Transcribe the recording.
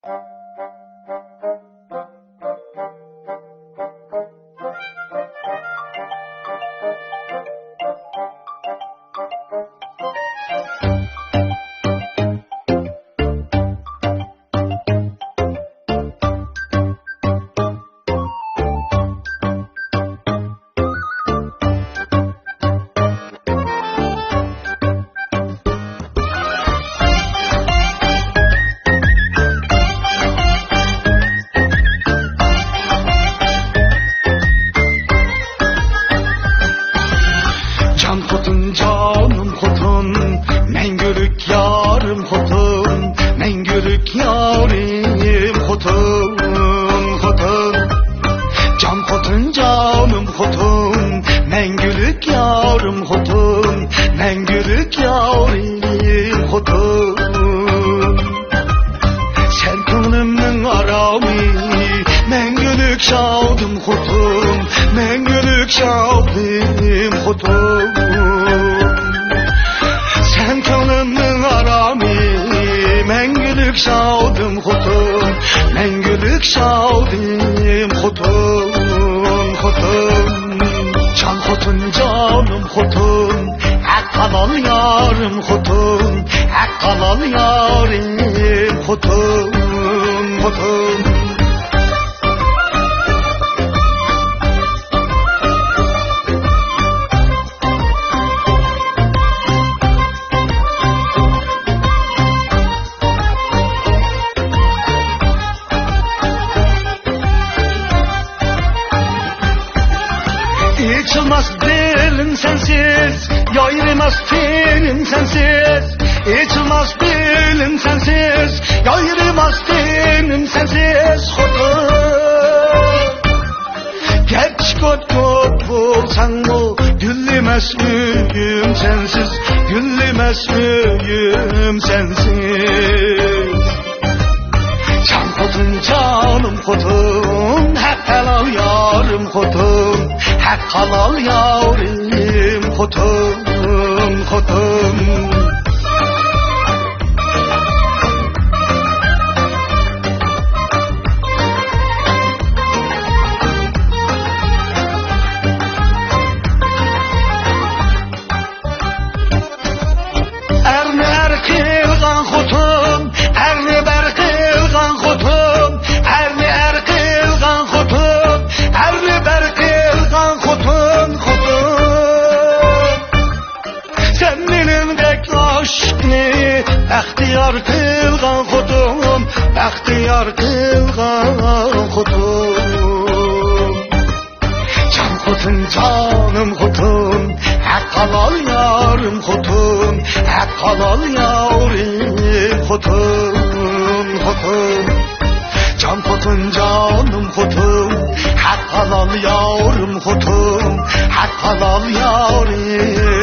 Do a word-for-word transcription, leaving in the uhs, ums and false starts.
جان خوتۇن، جانىم خوتۇن، مەڭگۈلۈك يارىم خوتۇن، مەڭگۈلۈك يارىم خوتۇن، خوتۇن. جان خوتۇن، جانىم خوتۇن، مەڭگۈلۈك يارىم خوتۇن، مەڭگۈلۈك يارىم خوتۇن. سەن كۆڭلۈمنىڭ ئارامى، مەڭگۈلۈك شادىم خوتۇن، مەڭگۈلۈك شادىم خوتۇن. سەن كۆڭلۈمنىڭ ئارامى، مەڭگۈلۈك شادىم خوتۇن، مەڭگۈلۈك شادىم خوتۇن، خوتۇن. جان خوتۇن، جانىم خوتۇن، ھەق ھالال يارىم خوتۇن، ھەق ھالال يارىم خوتۇن، خوتۇن. ئېچىلماس دىلىم سەنسىز، يايرىماس تېنىم سەنسىز. ئېچىلماس دىلىم سەنسىز، يايرىماس تېنىم سەنسىز، خوتۇن. گەرچە كوت-كوت بولساڭمۇ، گۈللىمەس ئۆيۈم سەنسىز، گۈللىمەس ئۆيۈم سەنسىز. جان خوتۇن، جانىم خوتۇن، ھەق ھالال يارىم خوتۇن، ھەق ھالال يارىم خوتۇن، خوتۇن. ئەرنى ئەر قىلغان خوتۇن، ئەرنى بەر قىلغان خوتۇن، ئەرنى ئەر قىلغان خوتۇن، ئەرنى بەر قىلغان خوتۇن، خوتۇن. سەن مېنىڭدەك ئاشىقنى بەختىيار قىلغان خوتۇن، بەختىيار قىلغان خوتۇن. جان خوتۇن، جانىم خوتۇن، ھەق ھالال يارىم خوتۇن، ھەق ھالال يارىم خوتۇن، خوتۇن. جان خوتۇن، جانىم خوتۇن، ھەق ھالال يارىم خوتۇن، ھەق ھالال يارىم